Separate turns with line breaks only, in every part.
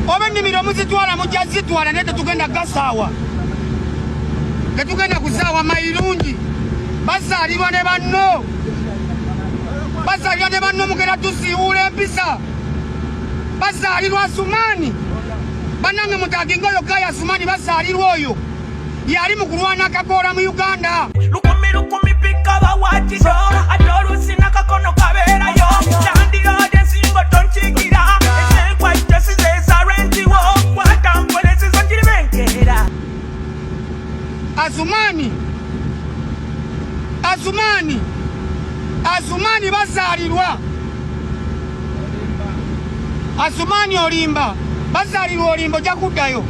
Oba ennimiro muzitwala mujja zitwala, naye tetugenda gasaawa, tetugenda kusaawa mayirungi. Bazaalirwa ne banno, bazaalirwa ne banno, mugenda tusiiwuula empisa. Bazaalirwa Asumaani, bannange mutaginga oyo gaya Asumaani bazaalirwa, oyo yali mu kulwana akakoola mu Uganda.
Lukumi lukumi pika bawakizo ate oluusi nakakono kabeerayo landiroodi ensingo tonkiikira ezenkwajja sizeeza rentiwo kwatampolezizo njiribenkeera.
Azumani, Azumani, Azumani bazaalirwa. Azumani olimba, bazaalirwa olimba, ojja kuddayo.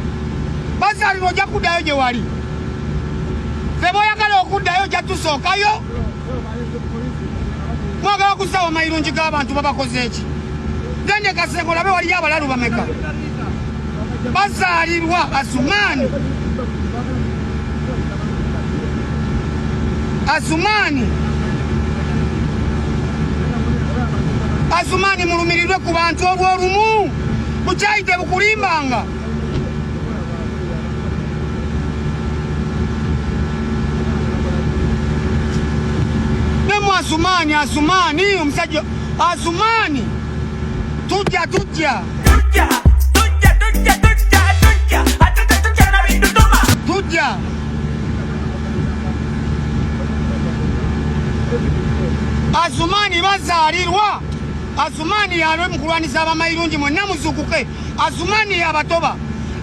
Bazaalirwa ojja kuddayo gye wali. Ffe bw'oyagala okuddayo ojja tusookayo. Mwagala kusaawa mayirungi g'abantu babakoze eki? Gende Kasengo olabe waliyo abalalu bameka. Bazaalirwa Azumani, Azumani, Azumani, mulumirirwe ku bantu obw'olumu bukyayi tebukulimbanga. Nemu Azumani, Azumani, omusajja Azumani, tujja tujja
tujja tujja tujja tujja tujja ate tetujja na biduduma
tujja. Azumani bazaalirwa, Azumani yalwe mu kulwanisa abamayirungi, mwenna muzukuke. Azumani yabatoba,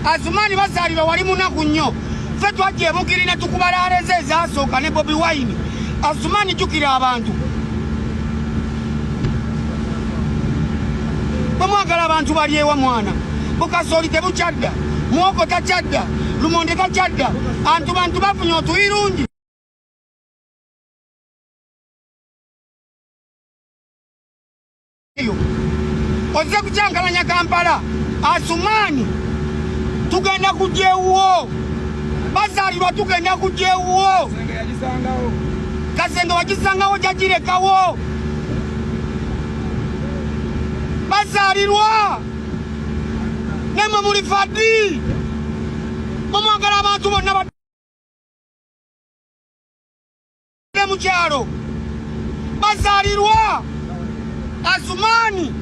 Azumani bazaalirwa wali munaku nnyo. Ffe twajja ebugiri ne tukubalaalezo ezasooka ne Bobi Wine. Azumani jjukira abantu bwe mwagala abantu balyewa mwana bukasooli tebukyadda, muwogo takyadda, lumonde takyadda, antu bantu bafunye otuyirungi. Ozze kukyankalanya Kampala. Asumaani tugenda kujja ewuwo, bazaalirwa tugenda kujja ewuwo. Kasenge wagisangawo jagirekawo. Bazaalirwa nemwe muli fadi, mumwagala abantu bonna mu kyalo. Bazaalirwa Azumani,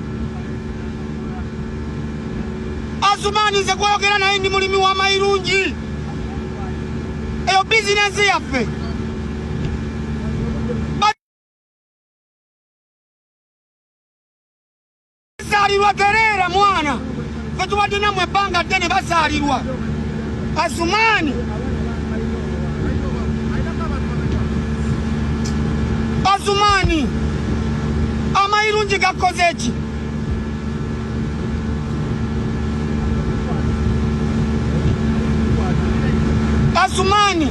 Azumani nze gwogera naye ndi mulimi wa mayirungi, eyo bizinensi yaffe. Bazaalirwa tereera mwana, fe tubadde nammwe ebbanga ddene. Bazaalirwa Azumaani, Azumaani amayirungi gakoze eki? Azumaani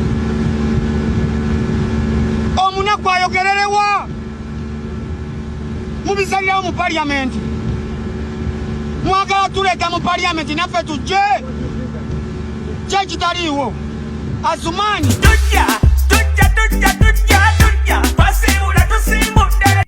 omunaku ayogererewa? Mubisalirawo mu paliyamenti, mwagala tuleeta mu paliyamenti naffe tujje kyekitaliiwo. Azumaani
tujja tujja tujja tujja tujja twasiibula tusimbudde.